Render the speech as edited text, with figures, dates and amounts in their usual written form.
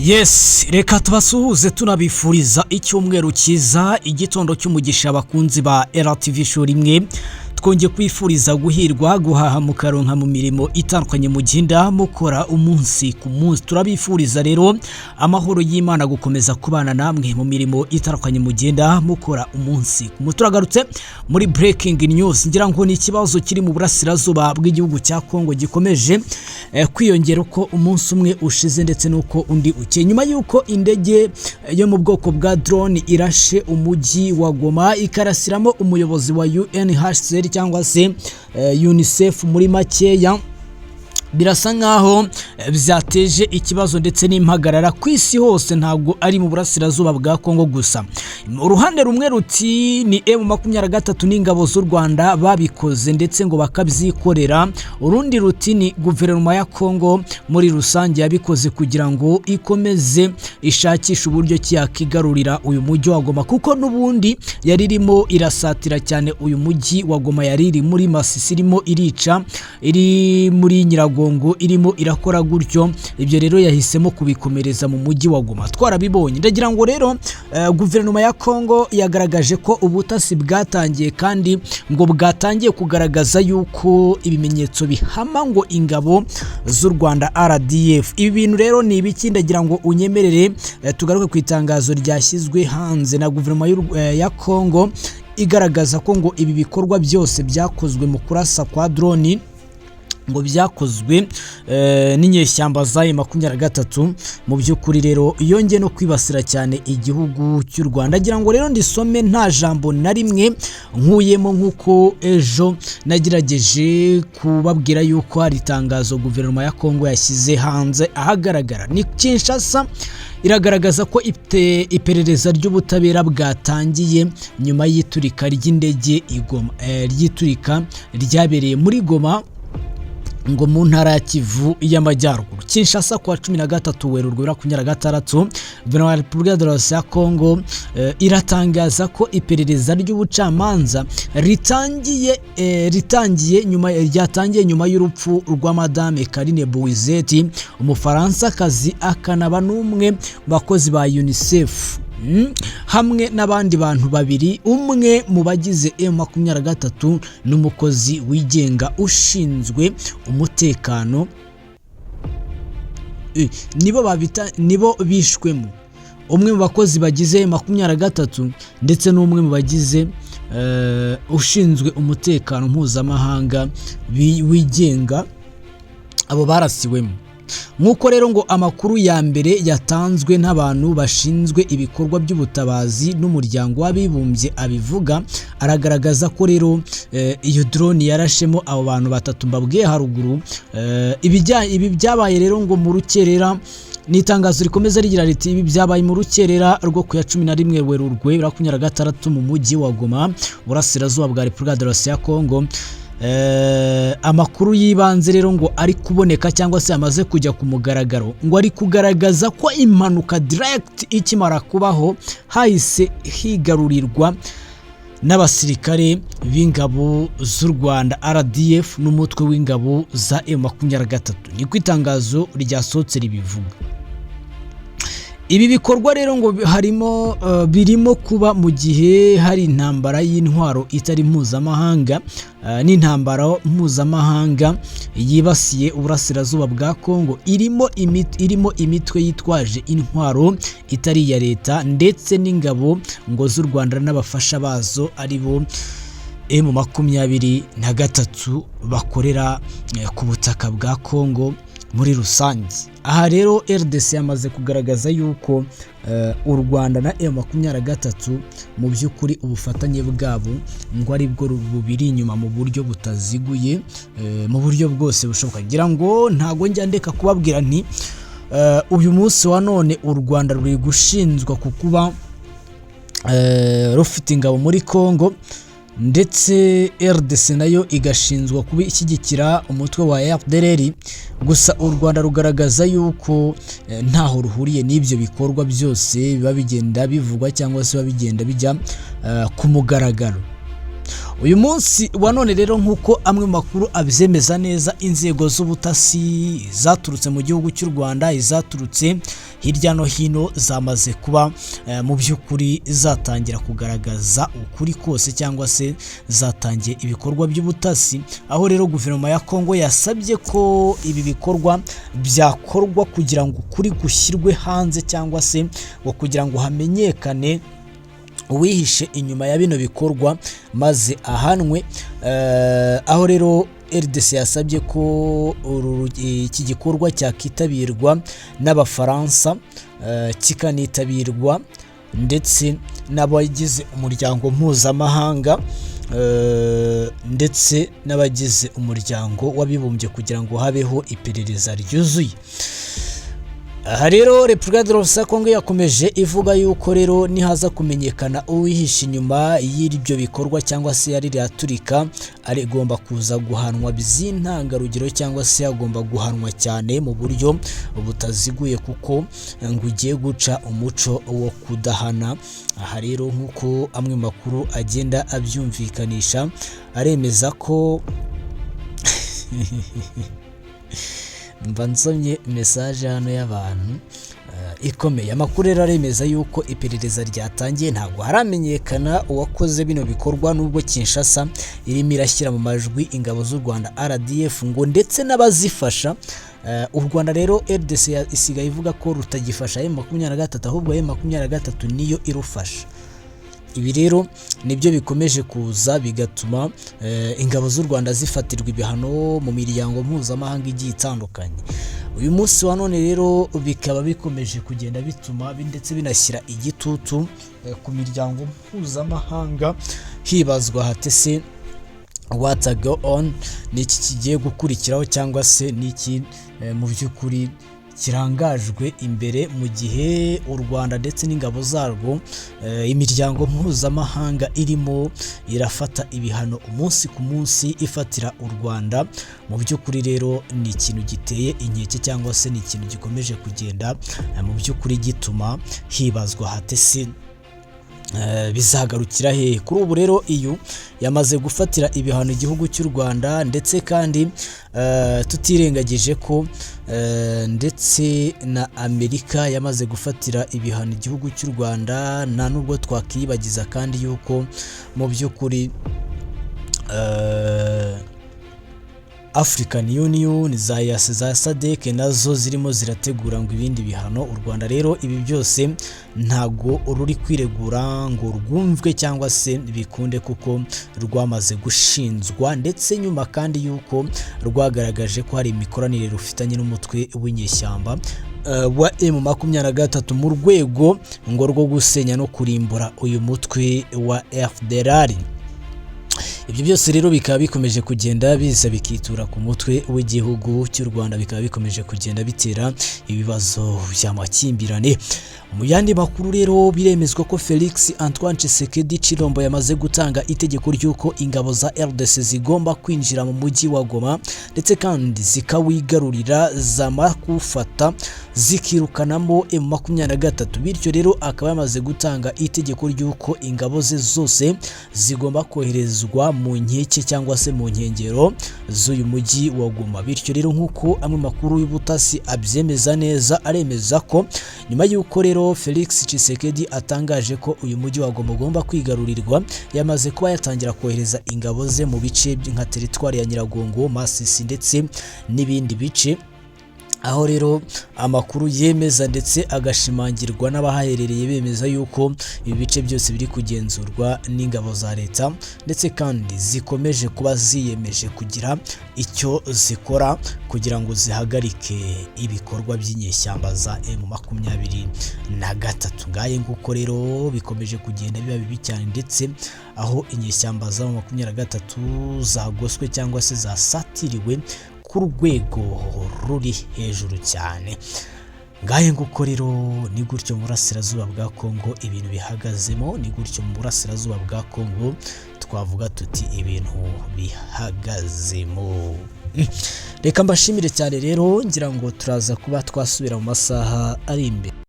Yes, reka tubasuhuze tunabifuriza icyumweru cyiza, igitondo cy'umugisha, abakunzi ba RTV Show rimwe. Twongeye kwifuriza guhirwa, guhaha mukaronka mu mirimo itandukanye mugenda mukora umunsi ku munsi. Turabifuriza rero amahoro y'Imana gukomeza kubana namwe mu mirimo itandukanye mugenda mukora umunsi ku munsi. Turagarutse muri breaking news. Ngira ngo ni ikibazo kiri mu burasirazuba bw'igihugu cya Kongo gikomeje kwiyongera uko umunsi umwe ushize ndetse n'uko undi ukeye, nyuma y'uko indege yo mu bwoko bwa drone irashe umujyi wa Goma, ikarasiramo umuyobozi wa UNHCR cyangwa se UNICEF muri makeya. Birasa nkaho byateje ikibazo ndetse n'impagarara ku isi hose, ntabwo ari mu burasirazuba bwa Kongo gusa. Uruhande rumwe ruti ni M23 n'ingabo z'u Rwanda babikoze ndetse ngo bakabyikorera, urundi ruti ni guverinoma ya Kongo muri rusange yabikoze kugira ngo ikomeze ishakishe uburyo ki yakigarurira uyu mujyi wa Goma, kuko n'ubundi yari irimo irasatira cyane uyu mujyi wa Goma. Yari iri muri Masisi irimo irica, iri muri Nyiragongo irimo irakora gutyo. Ibyo rero yahisemo kubikomereza mu mujyi wa Goma, twarabibonye. Ndagira ngo rero guverinoma ya Kongo yagaragaje ko ubutasi bwatangiye, kandi ngo bwatangiye kugaragaza yuko ibimenyetso bihama ngo ingabo z'u Rwanda RDF. Ibi bintu rero ni ibiki? Ndagira ngo unyemerere tugaruke ku itangazo ryashyizwe hanze na guverinoma ya Kongo, igaragaza ko ngo ibi bikorwa byose byakozwe mu kurasa kwa drone ngo byakozwe n'inyeshyamba za M23. Mu by'ukuri rero yongeye no kwibasira cyane igihugu cy'u Rwanda. Agira ngo rero ndisome nta jambo na rimwe nkuyemo, nk'uko ejo nagerageje kubabwira yuko hari itangazo guverinoma ya Kongo yashyize hanze ahagaragara. Ni Kinshasa iragaragaza ko iperereza ry'ubutabera bwatangiye nyuma y'iturika ry'indege i Goma, ry'iturika ryabereye muri Goma, ngo mu ntara ya Kivu y'Amajyaruguru. Kinshasa, kuwa 13 Werurwe 2026, Guverinoma ya Repubulika ya Demokarasi ya Kongo iratangaza ko iperereza ry'ubucamanza ritangiye nyuma ryatangiye nyuma y'urupfu rwa Madame Karine Buizet, Umufaransakazi akanaba n'umwe mu bakozi ba UNICEF, hamwe n'abandi bantu babiri, umwe mu bagize M23 n'umukozi wigenga ushinzwe umutekano. Nibo babita, nibo bishwemo, umwe mu bakozi bagize 23 ndetse n'umwe mu bagize ushinzwe umutekano mpuzamahanga wigenga, abo barasiwemo. Nk'uko rero ngo amakuru ya mbere yatanzwe n'abantu bashinzwe ibikorwa by'ubutabazi n'umuryango w'abibumbye abivuga, aragaragaza ko rero iyo drone yarashemo abo bantu batatu mbabwiye haruguru. Ibi byabaye rero ngo mu rukerera. Ni itangazo rikomeza rigira riti: "Ibi byabaye mu rukerera rwo ku ya 11 Werurwe 2026 mu mujyi wa Goma, burasirazuba bwa Repubulika ya Demokarasi ya Kongo." Amakuru y'ibanze rero ngo ari kuboneka cyangwa se amaze kujya ku mugaragaro, ngo ari kugaragaza ko impanuka direct ikimara kubaho hahise higarurirwa n'abasirikare b'ingabo z'u Rwanda RDF n'umutwe w'ingabo za M23, niko itangazo ryasohotse ribivuga. Ibi bikorwa rero ngo harimo birimo kuba mu gihe hari intambara y'intwaro itari mpuzamahanga n'intambara mpuzamahanga yibasiye uburasirazuba bwa Kongo, irimo imitwe yitwaje intwaro itari iya leta ndetse n'ingabo ngo z'u Rwanda n'abafasha bazo, ari bo M23, bakorera ku butaka bwa Kongo muri rusange. Aha rero RDC yamaze kugaragaza yuko u Rwanda na M23 mu by'ukuri ubufatanye bwabo ngo ari bwo bubiri inyuma mu buryo butaziguye, mu buryo bwose bushoboka. Ngira ngo ntago njya ndeka kubabwira nti uyu munsi wa none u Rwanda ruri gushinjwa ku kuba rufite ingabo muri Congo, ndetse RDC nayo igashinjwa kuba ishyigikira umutwe wa FDLR. Gusa u Rwanda rugaragaza yuko ntaho ruhuriye n'ibyo bikorwa byose biba bigenda bivugwa cyangwa se biba bigenda bijya ku mugaragaro. Uyu munsi wa none rero, nk'uko amwe mu makuru abyemeza neza, inzego z'ubutasi zaturutse mu gihugu cy'u Rwanda, izaturutse Hirya no hino zamaze kuba mu by'ukuri zatangira kugaragaza ukuri kose, cyangwa se zatangiye ibikorwa by'ubutasi, aho rero guverinoma ya Kongo yasabye ko ibi bikorwa byakorwa kugira ngo ukuri gushyirwe hanze, cyangwa se ngo kugira ngo hamenyekane uwihishe inyuma ya bino bikorwa maze ahanwe. Aho rero RDC yasabye ko iki gikorwa cyakitabirwa n'Abafaransa, kikanitabirwa ndetse n'abagize umuryango mpuzamahanga, ndetse n'abagize Umuryango w'Abibumbye, kugira ngo habeho iperereza ryuzuye. Aha rero Repubulika ya Kongo yakomeje ivuga yuko rero nihaza kumenyekana uwihishe inyuma y'ibyo bikorwa cyangwa se yari riraturika, agomba kuza guhanwa by'intangarugero, cyangwa se agomba guhanwa cyane mu buryo butaziguye, kuko ngo ugiye guca umuco wo kudahana. Aha rero, nk'uko amwe makuru agenda abyumvikanisha, aremeza ko, mba nsomye message hano y'abantu ikomeye. Amakuru rero aremeza yuko iperereza ryatangiye, ntabwo haramenyekana uwakoze bino bikorwa, nubwo Kinshasa irimo irashyira mu majwi ingabo z'u Rwanda RDF ngo ndetse n'abazifasha. U Rwanda rero, RDC isigaye ivuga ko rutagifasha M23, ahubwo M23 niyo irufasha. Ibi rero nibyo bikomeje kuza bigatuma ingabo z'u Rwanda zifatirwa ibihano mu miryango mpuzamahanga igiye itandukanye. Uyu munsi wa none rero bikaba bikomeje kugenda bituma ndetse binashyira igitutu ku miryango mpuzamahanga, hibazwa hati: "Se what go on? Ni iki kigiye gukurikiraho, cyangwa se ni iki mu by'ukuri kirangajwe imbere, mu gihe u Rwanda ndetse n'ingabo zarwo, imiryango mpuzamahanga irimo irafata ibihano umunsi ku munsi ifatira u Rwanda?" Mu by'ukuri rero ni ikintu giteye inkeke, cyangwa se ni ikintu gikomeje kugenda mu by'ukuri gituma hibazwa hati: "Se bizagarukira hehe?" Kuri ubu rero iyo yamaze gufatira ibihano igihugu cy'u Rwanda, ndetse kandi tutirengagije ko ndetse na Amerika yamaze gufatira ibihano igihugu cy'u Rwanda. Nta nubwo twakiyibagiza kandi yuko mu by'ukuri African Union, za EAC, za SADC nazo zirimo zirategura ngo ibindi bihano u Rwanda. Rero ibi byose ntago ruri kwiregura ngo rwumvwe cyangwa se bikunde, kuko rwamaze gushinzwa, ndetse nyuma kandi yuko rwagaragaje ko hari imikoranire rufitanye n'umutwe w'inyeshyamba wa M23 mu rwego ngo rwo gusenya no kurimbura uyu mutwe wa FDLR. Ibyo byose rero bikaba bikomeje kugenda biza bikitura ku mutwe w'igihugu cy'u Rwanda, bikaba bikomeje kugenda bitera ibibazo by'amakimbirane. Mu yandi makuru rero, biremezwa ko Felix Antoine Tshisekedi Tshilombo yamaze gutanga itegeko ry'uko ingabo za RDC zigomba kwinjira mu mujyi wa Goma, ndetse kandi zikawigarurira, zamara kuwufata zikirukanamo M23. Bityo rero akaba yamaze gutanga itegeko ry'uko ingabo ze zose zigomba koherezwa mu nkike cyangwa se mu nkengero z'uyu mujyi wa Goma. Bityo rero, nk'uko amwe makuru y'ubutasi abyemeza neza, aremeza ko nyuma y'uko rero Felix Tshisekedi atangaje ko uyu mujyi wa Goma ugomba kwigarurirwa, yamaze kuba yatangira kohereza ingabo ze mu bice nka teritwari ya Nyiragongo, Masisi ndetse n'ibindi bice, aho rero amakuru yemeza ndetse agashimangirwa n'abahaherereye, bemeza yuko ibi bice byose biri kugenzurwa n'ingabo za leta, ndetse kandi zikomeje kuba ziyemeje kugira icyo zikora kugira ngo zihagarike ibikorwa by'inyeshyamba za M23. Ngaye nguko rero, bikomeje kugenda biba bibi cyane, ndetse aho inyeshyamba za M23 zagoswe cyangwa se zasatiriwe ku rwego ruri hejuru cyane. Ngahe nguko rero, ni gutyo mu burasirazuba bwa Kongo ibintu bihagazemo, ni gutyo mu burasirazuba bwa Kongo twavuga tuti ibintu bihagazemo. Reka mbashimire cyane rero, ngira ngo turaza kuba twasubira mu masaha ari imbere.